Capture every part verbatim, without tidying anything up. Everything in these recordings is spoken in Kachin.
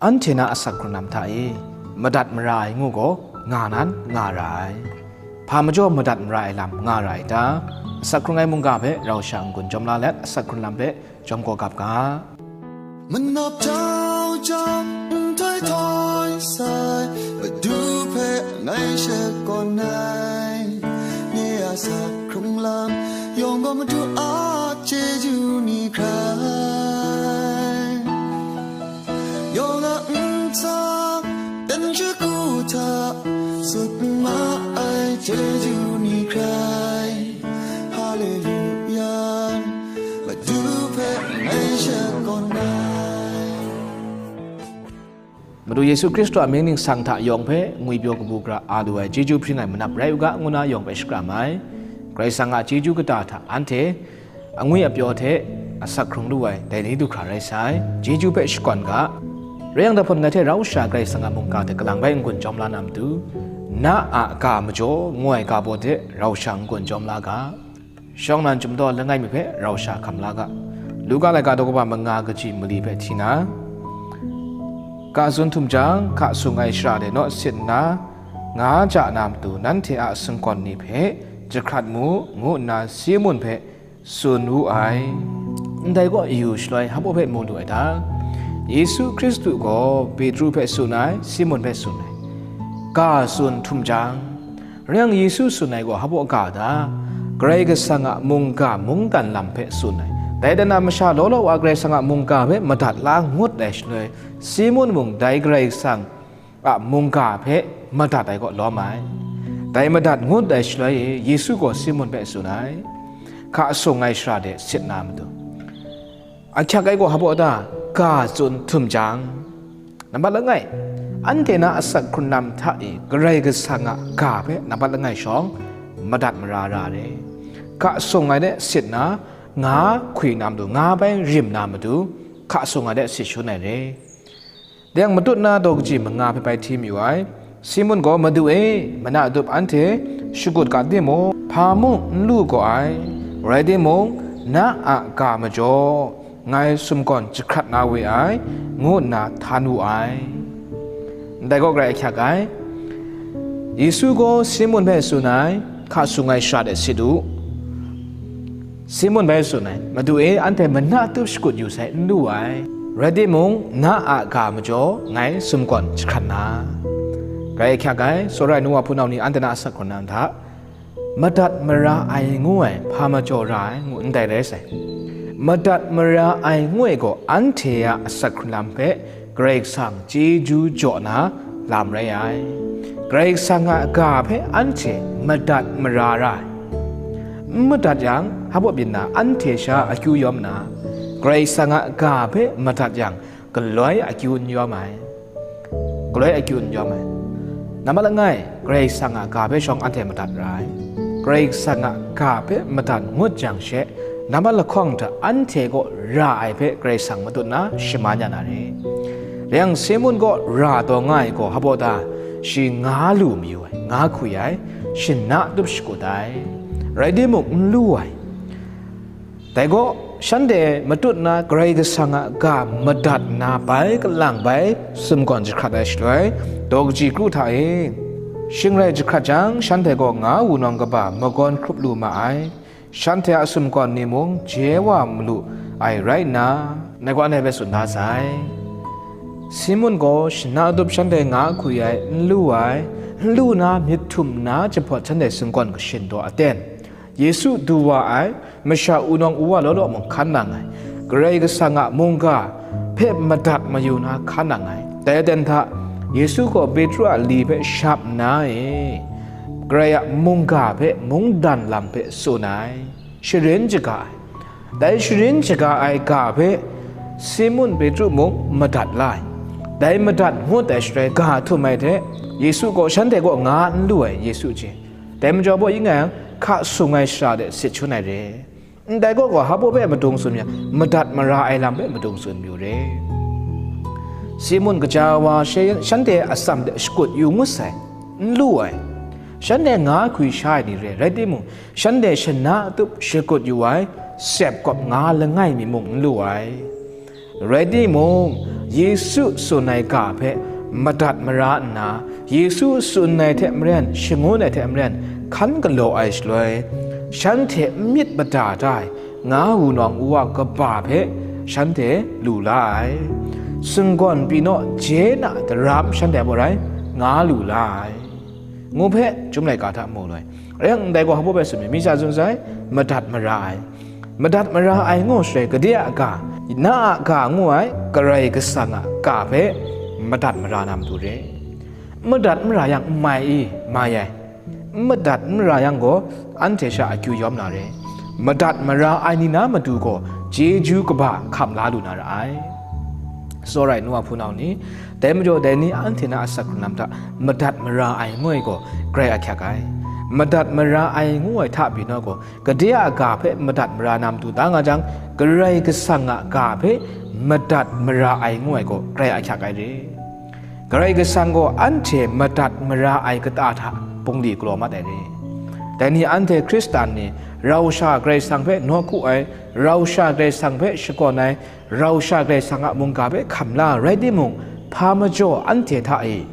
Anhte na asak hkrung lam hta e madat mara ai ngu gaw nga nan nga ra ai. Hpa majaw madat mara ai lam nga ra ai ta? Asak hkrung ai mungga hpe rau sha n-gun jawm la let, asak hkrung lam hpe jawm gaw gap ga. Manawp jau jau, nhtoi htoi sai, Madu hpe ngai shakawn ai. Nye a asak hkrung lam yawng gaw Madu a chyeju ni hkrai. Yawng a ntsa, dan shagu hta, sut ma ai chyeju ni hkrai. Haleluya, Madu hpe ngai shakawn ai. Madu Yesu Hkristu a mying ningsang hta yawng hpe ngwipyaw kabu gara a lu ai chyeju hpring ai manap rai u ga, ngu na yawng hpe shakram ai. Karai Kasang a chyeju kata hta anhte angwi apyaw hte asak hkrung lu ai dai ni du hkra rai sai. Chyeju hpe shakawn ga. Rai yang, dai hpun ngai hte rau sha Karai Kasang a mungga hte kalang bai n-gun jawm la na matu, na a ga majaw ngu ai ga baw de rau sha n-gun jawm la ga. Shawng nnan chyum daw langai mi hpe rau sha hkam la ga. Luka laika daw kaba manga kaji mali hpe hti na, ga tsun htum jang, hka sung ai shara de naw sit nna, nga ja na matu, nanhte a sumgawn ni hpe jahkrat mu, ngu nna Simun hpe tsun wu ai. Ndai gaw yu shaloi hpa baw hpe mu lu ai ta? Yesu Hkristu gaw Petru hpe tsun ai, Simun hpe tsun ai, ga tsun htum jang, Rai yang, Yesu tsun ai gaw hpa baw ga ta? Karai Kasang a mungga mungdan lam hpe tsun ai. Dai dan a masha law law wa Karai Kasang a mungga hpe madat la ngut ai shaloi, Simun mung dai Karai Kasang a mungga hpe madat ai kaw lawm ai. Dai madat ngut ai shaloi e, Yesu gaw Simun hpe tsun ai, hka sung ai shara de sit na matu. Ahkyak ai gaw hpa baw ta? Ga tsun htum jang, nambat langai, anhte na asak hkrun lam hta e Karai Kasang a ga hpe nambat langai shawng, madat mara ra re. Hka sung ai de sit na, nga hkwi na matu, nga bai rim na matu, hka sung ai de sit shun ai re. Dai yang, matut na daw kaji manga hpe bai hti mayu ai. Simun gaw, Madu e, mana dup anhte shagut ga timung, hpa mung n lu gaw ai, rai timung, na a ga majaw ngai sumgawn jahkrat na we ai, ngu nna htan wu ai. Ndai gaw grai ahkyak ai. Yesu gaw Simun hpe tsun ai, hka sung ai shara de sit u. Simun bai tsun ai, Madu e, anhte mana tup shakut yu sai n lu ai, rai timung, na a ga majaw ngai sumgawn jahkrat na. Grai ahkyak ai, tsawra ai nu wa hpunau ni, anhte na asak hkrun lam hta, madat mara ai ngu ai hpa majaw ra ai, ngu ndai rai sai. Madat mara ai ngu ai gaw anhte a asak hkrun lam hpe Karai Kasang chyeju jaw na lam rai ai. Karai Kasang a ga hpe anhte madat mara ra ai. N madat yang, hpa baw byin na anhte sha akyu yawm nna, Karai Kasang a ga hpe madat yang, galoi akyu n yawm ai. Galoi akyu n yawm ai. Nambat langai, Karai Kasang a ga hpe shawng anhte madat ra ai. Karai Kasang a ga hpe madat ngut jang she, nambat lahkawng hta anhte kaw ra ai hpe Karai Kasang matut na shaman ya na re. Rai yang, Simun kaw ra taw nga ai gaw hpa baw ta? Shi nga lu mayu ai, nga hkwi ai, shana tup shakut ai, rai timung n lu ai. Dai gaw, shanhte matut na Karai Kasang a ga madat nna bai kalang bai sumgawn jahkrat ai shaloi, daw kaji kru hta e, shing rai jahkrat jang, shanhte gaw nga wunawng kaba magawn hkrup lu ma ai. Shanhte a sumgawn ni mung je wa malu ai rai nna, ngai gaw anhte hpe tsun da sai. Simun gaw shana tup shanhte nga hkwi ai, n lu ai, n lu na myit htum nna jahpawt shanhte sumgawn kashin daw aten, Yesu du wa ai, masha wunawng wuwa law law mung hkan nang ai, Karai Kasang a mungga hpe madat mayu na hkan nang ai. Dai aten hta, Yesu gaw Petru a li hpe shap nna e, Karai a mungga hpe mungdan lam hpe tsun ai, sharin shaga ai. Dai sharin shaga ai ga hpe Simun Petru mung madat la ai. Dai madat ngut ai shaloi, ga htum ai hte, Yesu gaw shanhte kaw nga n lu ai, Yesu chye. Dai majaw baw yin nga yang, hka sung ai shara de sit shun ai re. Ndai gaw gaw, hpa baw hpe madung tsun myit, madat mara ai lam hpe madung tsun mayu re. Simun kaja wa she, shanhte atsam de shakut yu ngut sai, n lu ai. Shanhte nga hkwi sha ai ni re, rai timung, shanhte shana tup shakut yu ai, sep kawp nga langai mi mung n lu ai. Rai timung, Yesu tsun ai ga hpe madat mara nna, Yesu tsun ai hte maren, shangun ai hte maren, hkan galaw ai shaloi, shanhte n myit mada da ai, nga wu nawng wu a kaba hpe shanhte lu la ai. Singgawn pyi naw je na daram shanhte a baw rai, nga lu la ai. Ngu hpe, chyum laika hta mu lu ai. Rai yang, ndai gaw hpa baw bai tsun mi, mi sha tsun sai, madat mara ai. Madat mara ai ngu shaloi, gade a ga, na a ga ngu ai, Karai Kasang a ga hpe madat mara na matu re. Madat mara yang n mai i, mai ai. N madat n mara yang gaw, anhte sha akyu yawm na re. Madat mara ai ni na matu gaw, chyeju kaba hkam la lu na ra ai. Tsawra ai nu a hpunau ni, dai majaw dai ni anhte na asak hkrung lam hta madat mara ai ngu ai gaw, grai ahkyak ai. Madat mara ai ngu ai hta pyi naw gaw, gade a ga hpe madat mara na matu da nga jang, Karai Kasang a ga hpe madat mara ai ngu ai gaw, grai ahkyak ai re. Karai Kasang gaw anhte madat mara ai kata hta bungli galaw mat ai re. Dai ni anhte Hkristan ni, rau sha Karai Kasang hpe nawku ai, rau sha Karai Kasang hpe shakawn ai, rau sha Karai Kasang a mungga hpe hkam la ai rai timung, hpa majaw anhte hta e,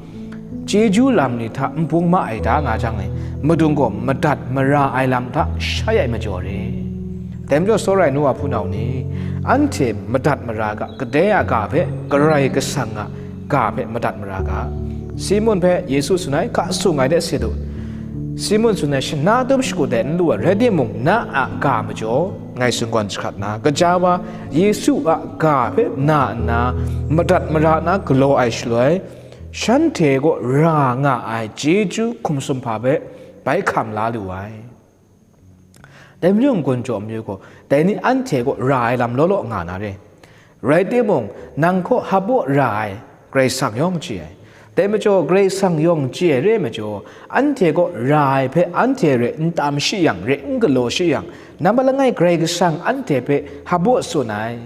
chyeju lam ni hta n bung ma ai da nga jang e, madung gaw madat mara ai lam hta shai ai majaw re. Dai majaw, tsawra ai nu a hpunau ni, anhte madat mara ga, gade a ga hpe Karai Kasang a ga hpe madat mara ga. Simun hpe Yesu tsun ai, hka sung ai de sit u. Simun tsun ai, shana tup shagu de n lu ai, rai timung, na a ga majaw, ngai singgawn jahkrat na, gaja wa Yesu a ga hpe na nna, madat mara na galaw ai shaloi, shanhte kaw ra nga ai chyeju hkum sumhpa hpe bai hkam la lu ai. Dai majaw n-gun jaw mayu gaw, dai ni anhte kaw ra ai lam law law nga na re. Rai timung, nang kaw hpa baw ra ai Karai Kasang yawng chye ai. Dai majaw, Karai Kasang yawng chye ai re ai majaw, anhte kaw ra ai hpe anhte re n tam shi yang, re n galaw shi yang, nambat langai Karai Kasang anhte hpe hpa baw tsun ai.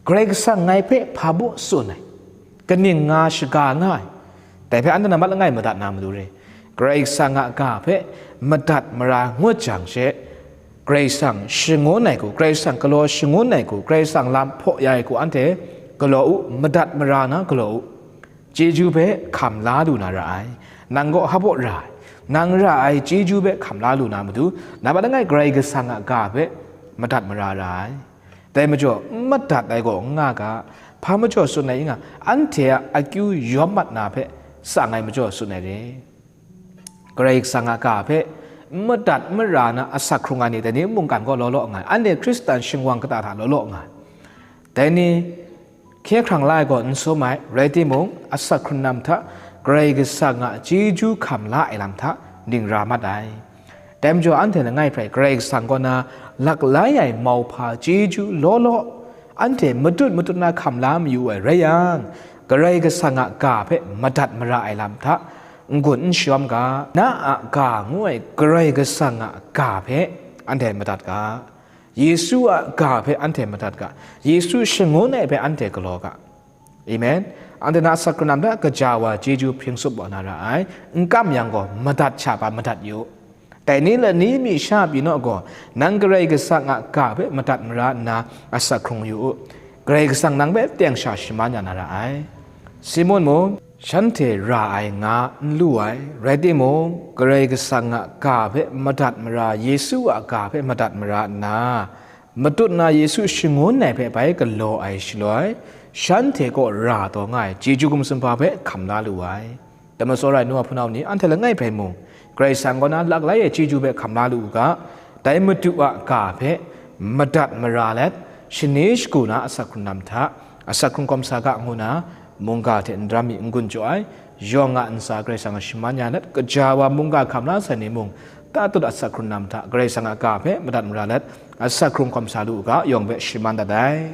Karai Kasang ngai hpe hpa baw tsun ai. Kaning nga shaga nga ai? Dai hpe anhte nambat langai madat na matu re. Karai Kasang a ga hpe madat mara ngut jang she, Karai Kasang shangun ai hku, Karai Kasang galaw shangun ai hku, Karai Kasang lam hpaw ya ai hku anhte galaw u, madat mara na galaw u. Chyeju hpe hkam la lu na ra ai. Nang kaw hpa baw ra ai. Nang ra ai chyeju hpe hkam la lu na matu, nambat langai Karai Kasang a ga hpe madat mara ra ai. Dai majaw, n madat ai gaw n nga ga, hpa majaw tsun ai i nga, anhte a akyu yawm mat na hpe tsang ai majaw tsun ai re. Karai Kasang a ga hpe n madat n mara na asak hkrung ai ni, dai ni mungkan gaw law law nga ai, anhte Hkristan shingwang kata hta law law nga ai. Dai ni hkye hkrang la ai gaw n sum ai, rai timung, asak hkrung lam hta Karai Kasang a chyeju hkam la ai lam hta ning ra mat ai. Dai majaw, anhte langai hpe Karai Kasang kaw na laklai ai mauhpa chyeju law law, anhte matut matut na hkam la mayu ai rai yang, Karai Kasang a ga hpe madat mara ai lam hta n-gun n shawm ga. Na a ga ngu ai Karai Kasang a ga hpe anhte madat ga. Yesu a ga hpe anhte madat ga. Yesu shangun ai hpe anhte galaw ga. Amen. Anhte na asak hkrung lam hta gaja wa chyeju hpring tsup wa na ra ai. N kam yang gaw, madat sha pa madat yu. Dai ni lani mi sha pyi naw gaw, nang Karai Kasang a ga hpe madat mara nna asak hkrung yu u. Karai Kasang nang hpe teng sha shaman ya na ra ai. Simun mung, shanhte ra ai nga n lu ai, rai timung, Karai Kasang a ga hpe madat mara, Yesu a ga hpe madat mara nna, matut na Yesu shangun ai hpe bai galaw ai shaloi, shanhte kaw ra taw nga ai chyeju hkum sumhpa hpe hkam la lu ai. Dai majaw, tsawra ai nu a hpunau ni, anhte langai hpe mung, Karai Kasang kaw na laklai ai chyeju hpe hkam la lu u ga, dai Madu a ga hpe madat mara let, shani shagu na asak hkrung lam hta, asak hkrung kawmsa ga ngu na, mungga hte n daram mi n-gun jaw ai, yawng a ntsa Karai Kasang a shaman ya let, gaja wa mungga hkam la sai ni mung, tatut asak hkrung lam hta Karai Kasang a ga hpe madat mara let, asak hkrung hkawm sa lu u ga, yawng hpe shaman dat ai.